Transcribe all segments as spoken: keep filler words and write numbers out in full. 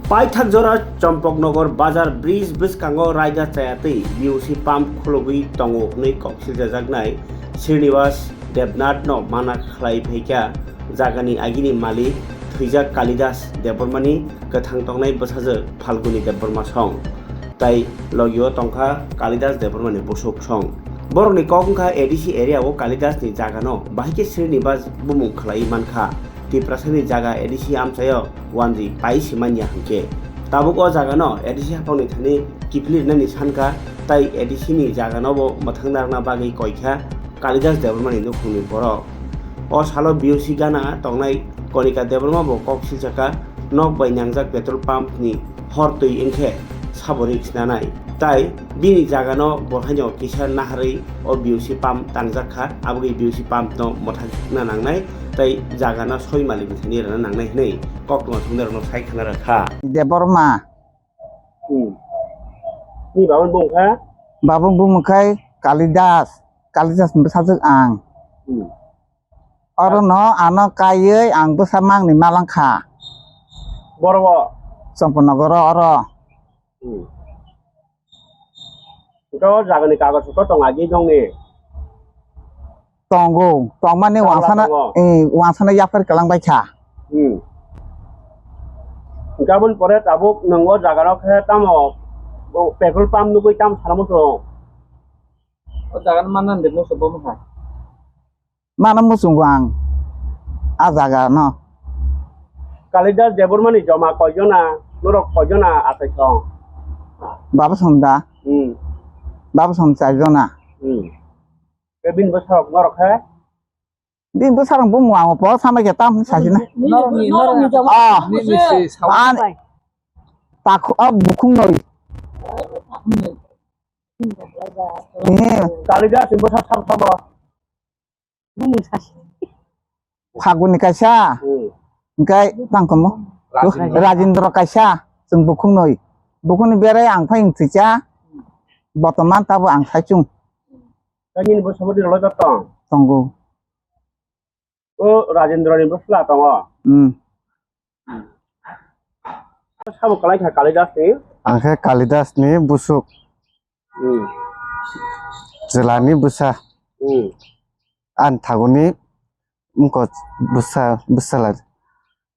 Paithak jora Champaknagar bazar bridge bwskango raida chayatwi B O C pump khulugwi tongo hwnwi kok silchajaknai Srinivas Debnath no mana khlai phaikha jagani agini malik thwijak Kalidas Debbarmani kwthang tongnai bwsajwk Phalguni Debbarma song. Tai logio tongkha Kalidas Debbarmani busuk song. Borokni kok wngkha A D C area o Kalidasni jagano bahai khe Srinivas bumung khlaiwi mankha. Tiprasani jaga A D C amchaio wanjwi pai simanya hinkhe. Tabuk o jagano A D C haphangni thani kiphilirnani sankha, tai A D C ni jaganobo mwthangna rwna bagwi koikha Kalidas Debbarmani nukhungni borok. O salo B O C gana tongnai Konika Debbarma bo kok silsakha, nok bai nangjak petrol pump ni hor twi wngkhe sabo risk nanai. Tai bini jagano bo haino kisa naharwi o B O C pump tangjak kha, aboni B O C pump no mwthangna nangnai, tai jagano soi malik ni thani rwna nangnai hwnwi koktwma thumnairokno sai khna rw kha. Debbarma. Hmm. Ni babani bung kha? Babani bung khai Kalidas, Kalidas bwsajwk ang. Hmm. Oro no ano kaiwi ang bwsa mangni malang kha. Boro o? Champaknagar o oro. Hmm. Hwnkhe o jagani kagoj photo tong agi nongni? Tongo, tongmani. Tabla wansana, tongo? Eh, wansana yapharwi kwlang bai kha. Hmm. Hwnkhe aboni pore tabuk nwng o jaga rok khe tamo, o petrol pump nugwi tamo sana muchung? O jaga no manna de muchung bo wngkha. Mano muchungo ang a jaga no. Kalidas Debbarmani joma koijona, norok koijona achai song? Baba Sonda. Hmm. Baba Sonda chaijona. Hmm. Ke bini bwsarok norok khe? Bini bwsarok bumung ang po samai khe tam sajina. Norokni, norokni joma. Ah. Nini se sawa. Ani takhu, ah, bukhung noi. Eh. Kalidas ni bwsa sabo sabo. Phaguni kaisa, hmm, hingke tangkomo Rajendra. Rajendra kaisa, chwng bukhungnoi. Bukhungni berai ang phai wngthicha, botoman tabo ang saichung. Nini bwsa bwtwi rwlai tong? Tongo. O Rajendra ni bwsla tongo? Hmm. Sabo kwlai kha Kalidas ni? Ang khe Kalidas ni busuk. Hmm. Chwla ni bwsa. Hmm. Ani thago ni wngkha bwsa, bwsala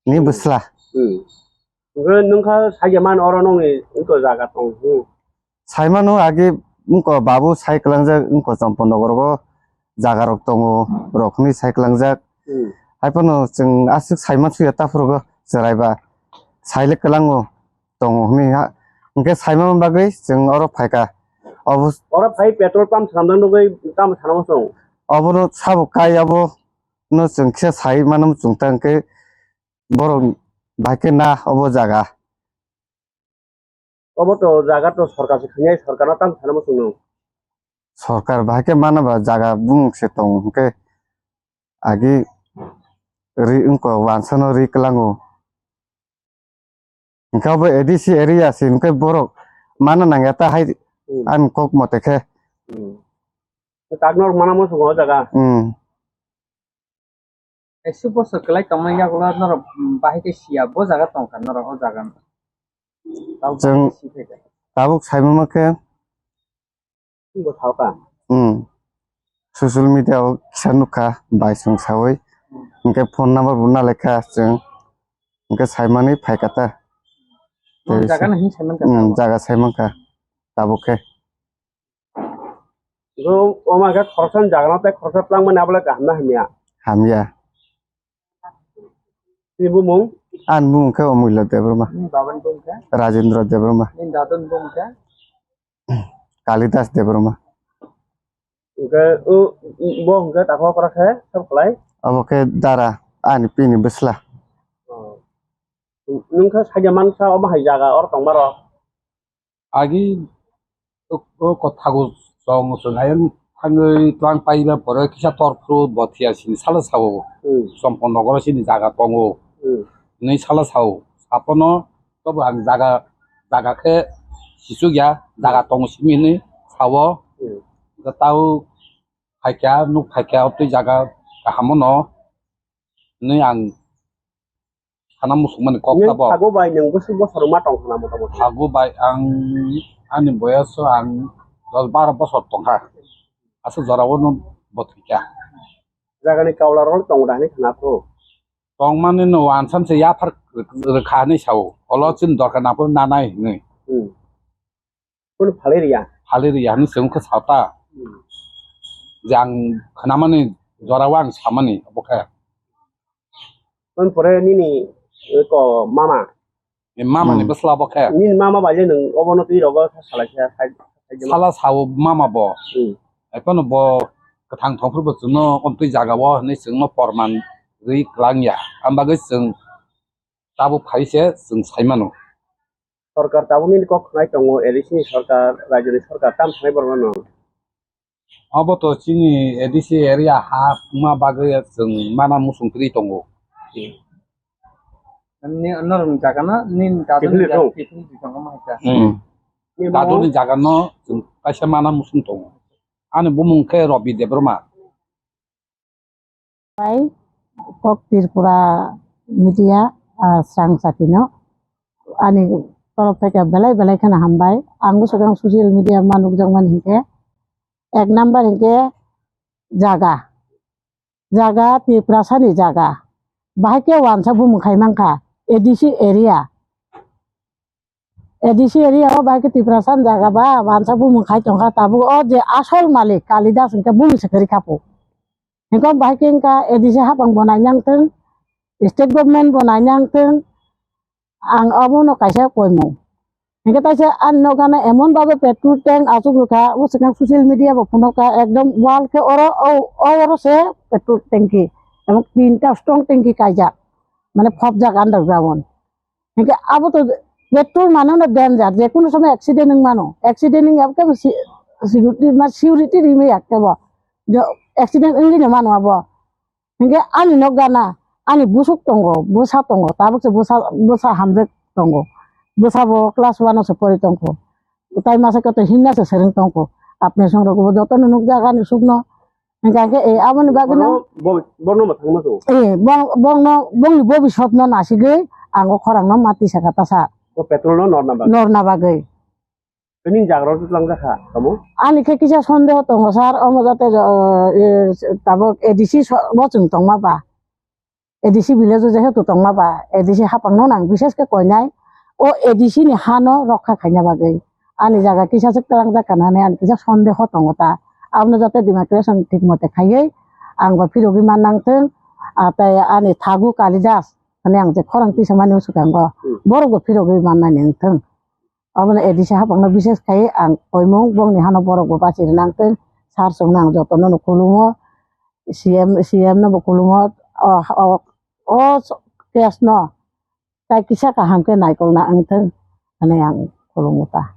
ni bwsla. Hmm. Hwnkhe nwng kha saikhe man oro nongni wngkha jaga tong. Hmm. Saimano age wngkha babu sai kwlangjak wngkha Champaknagar o jaga rok tongo rok hinwi sai kwlangjak. Hmm. Haiphano chwng aswk saiman suya taphuru go chwrai ba saile kwlango tongo hinwi ha, hwnkhe saimano bagwi chwng oro phaikha. Obo oro phai petrol pump swnamjak nugwi tamo sana muchung? Obono sabo kai, obo no chwng khe sai mano muchung ta hwnkhe borok bahai khe na obo jaga. Obo to jaga to sorkar se khainai, sorkar no tamo sana muchung no? Sorkar bahai khe mana ba jaga bumung se tongo hwnkhe agi ri wngkha wansa no ri kwlango. Hwnkhe obo A D C area se, hwnkhe borok mana nangya ta hai. Hmm. Ani kok mote khe. Hmm. Kak norok mana muchungo o jaga? Hmm. Kaisa bosor kwlai tongmani yagulo norok, hmm, bahai khe siya, bo jaga tongkha norok o jaga. Tabuk chwng bahai khe si phaikha. Tabuk saimano khe Bo sao ka? Hmm. Social media o kisa nukha, bai chwng saui. Hwnkhe phone number bo nalaikha chwng. Hwnkhe saimani phaikha ta. Tei jaga no hin saimankha. Hmm, jaga saimankha. Tabuk khe. Bo, o ma khe khoroksa ni jaga no tei khoroksa twlangmani abo le kaham na hamya? Hamya. Ni bumung? Ani bumung khe Omulya Debbarma. Ni babani bumung khe? Rajendra Debbarma. Ni dadoni bumung khe? Kalidas Debbarma. Hwnkhe, o, bo hwnkhe takhuk okra khe sab kwlai? Abo khe dara, ani pini bwsla. Oh. Nwng khe sakya mansa omo hai jaga oro tongma rok? Agi o, o kothago chwng chwng ayang thangwi twlang paiba pore kisa tor phuru bo thwiya sini salo sao. Hmm. Champaknagar sini jaga tongo. Hmm. Hinwi salo sao. Sapono tobo ang jaga, jaga khe sichukya, jaga tongo simi hinwi sao. Hmm. Hwnkhe tao phaikha, nuk phaikha, o twi jaga kaham no hinwi ang khana musukmani kok Nung tabok. Phago bai nung bwswk bosor ma tong khna mota moti? Phago bai ang ani boyas o ang dos baro bosor tongkha. Aswk jorao no bo thwikha. Jagani kaula rok tong da hinwi khna kho. Tongmani no wansan se yaphar rwkha hinwi sao. Olo chini dorkar nangphuru nanai hinwi. Hmm. Kunu phalwi riya? Phalwi riya hinwi se wngkha sao ta. Hmm. Je ang khnamani jorao ang samani obo khe. Toni pore nini, eh, ko mama. E mama ni Hmm. bwsla bo khe. Nini mama bai le nwng obono twi rogo sa salai khe, sai, sai, sai. Sala sao mama bo. Hmm. Ekheno bo kwthang thongphuru bo chwngno omtwi jaga o hinwi chwngno porman rwi kwlang ya. Ang bagwi chwng tabuk phai se chwng sai mano. Sorkar tabuk nini kok khnai tongo, A D C ni sorkar, rajyoni sorkar tam sanai borok no. Obo to chini A D C area ha wngma bagwi chwng mana muchung kwrwi tongo. Ni norokni jaga no nini daduni Kiphilwi jaga thung. Kiphilwi thung wngma hai kha. Hmm. Ni bo Daduni jaga no chwng kaisa mana muchung tongo. Ani bumung khe Robi Debbarma. Bai kok Tripura media, ah, Srang Chati no ani torof theke belai belai kheno hambai. Ang bwswk ang social media ma nukjakmani hinkhe, ek number hinkhe jaga, jaga Tiprasa ni jaga, bahai khe wansa bumung khai mankha A D C area. A D C area o bai khe Tiprasa ni jaga ba wansa bumung khai tongkha, tabuk o je asol malik Kalidas hwnkhe bumung se kwrwi kha po. Hwnkhe bai khe wngkha A D C hapang bo nainang thung, state government bo nainang thung, ang obono kaisa koimung. Hwnkhe taisa ani nokgano emon babe petrol tank achuk rwkha, o swkang social media bo phunukha, ekdom wall khe oro, o, o oro se petrol tanki, emon tinta strong tanki kaijak, mane phobjak underground. Hinkhe abo to petrol mano no danger, je kunu somoy accident wng mano. Accident wng ya khe bo si-, security ma security rimwi ya khe bo. Jo accident wngwi no mano abo. Hinkhe ani nok gana, ani busuk tongo, bwsa tongo, tabuk se bwsa, bwsa hamjak tongo. Bwsa bo class one o se pori tongkho. Tai masa khe to himna se sereng tongkho. Apni song rok bo joto no nukjak ani sukno. Hingkha khe, eh, aboni bagwino Bono, bo-, bono mwthangma tongo. Eh, bong-, bongno, bongni bobisotno nasigwi ang o khorangno mati saka tasa. O petrol no norna bagwi. Norna bagwi. Tini jagra o twlang jakha, tamo? Ani khe kisa sondeho tongo, sir, omo jate, eh, eh, tabuk A D C so-, bo chwng tongma ba. A D C village o jehetu tongma ba, A D C hapang no nang, bishes khe koinai, o A D C ni ha no rokha khaina bagwi. Ani jaga kisa se twlang jak kana hinwi ani kisa sondeho tongo ta. Abono jate demarcation thik mote khaiwi ang bo phirogwi man nang thung, ah, tei ani thagu Kalidas hinwi ang je khorang tisa mani swkango, Hmm. borok bo phirogwi man nani wng thung. Obono A D C hapang no bishes khai ang koimung bongni hano borok bo bachi rwnang tei sir chwngno ang jotono no khulumo, C M, C M no bo khulumo, o, o, o case no tai kisa kaham khe naikolna wng thung hinwi ang khulumo ta.